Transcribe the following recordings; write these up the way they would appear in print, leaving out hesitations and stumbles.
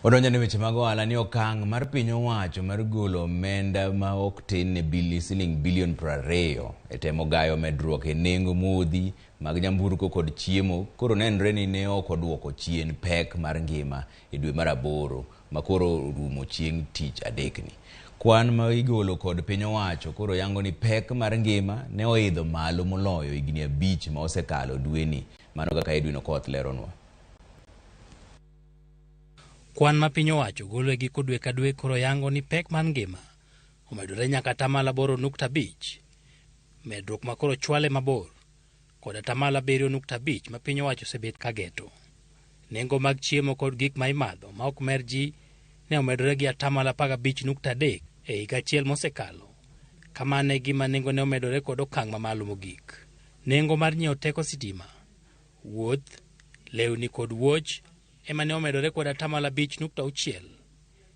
Odonjo ne weche mag ohala ni okang' mar piny owacho mar golo omenda ma ok tin ne siling bilion 20 e temo gayo medruok e nengo modhi mag nyamburko kod chiemo koro nenre ni ne ok oduoko chien pek mar ngima e dwe mar aboro ma koro orumo chieng' tich adekni. Kwan ma igolo kod piny owacho koro yango ni pek mar ngima ne oidho malo moloyo higni 5 ma osekalo dweni. Mano kaka Edwin Okoth leronwa. Kwan ma piny owacho golo e giko dwe ka dwe koro yango ni pek mar ngima omedore nyaka 8.5%, medruok ma koro chwale mabor kod 7.5% ma piny owacho osebet ka geto. Nengo mag chiemo kod gik ma imadho ma ok mer ji ne omedore gi 15.3% e higa achiel mosekalo. Kamano e gima nengo ne omedore kod okang' mamalo mogik. Nengo mar nyiewo teko sitima, wuoth, lewni kod wuoch ema ne omedore kod 5.6%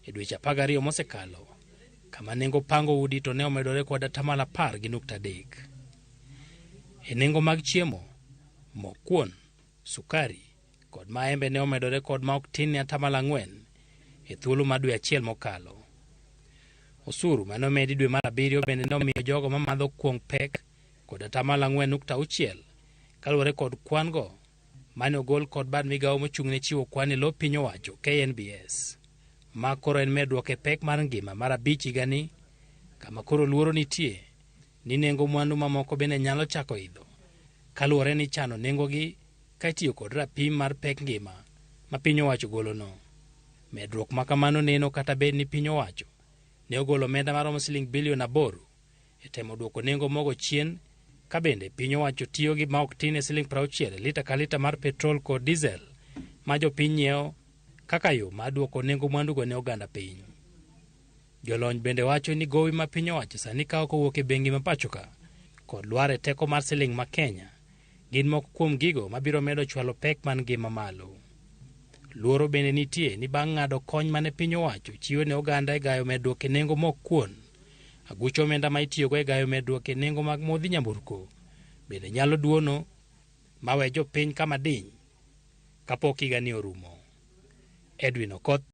e dweche 12 mosekalo, kama nengo pango udi to ne omedore kod 10.3%. E nengo mag chiemo, mo kuon, sukari kod maembe ne omedore kod ma ok tin ne 4% e thuolo mar dwe achiel mokalo. Osuru mane omedi dwe mar 7 bende ne omiyo jogo mamadho kuong' pek kod 4.6% kaluwore kod kwan go mane ogol kod bad migawo mochung' ne chiwo kwan e lo piny owacho KNBS. Ma koro en medruok e pek mar ngima mar 5 higani, kama koro luoro nitie ni nengo mwandu mamoko bende nyalo chako idho kaluwore ni chano nengogi ka itiyo kod rapim mar pek ngima ma piny owacho golono. Medruok ma kamano neno kata bed ni piny owacho ne ogolo omenda maromo siling bilion 8 e temo duoko nengo mogo chien, ka bende piny owacho tiyo gi ma ok tin e siling 60 e lita ka lita mar petrol kod diesel ma jopiny nyiewo kaka yo mar duoko nengo mwandugo ne oganda piny. Jolony bende wacho ni gowi ma piny owacho sani kawo kowuok e bengi ma pacho ka kod lwar e teko mar siling ma Kenya gin moko kuom gigo mabiro medo chwalo pek mar ngima malo. Luoro bende nitie ni bang' ng'ado kony mane piny owacho chiwo ne oganda e gayo medruok e nengo mok kuon, aguch omenda ma itiyogo e gayo medruok e nengo mag modhi nyamburko bende nyalo duono mawe jopiny kama diny kapok higani orumo. Edwin Okoth.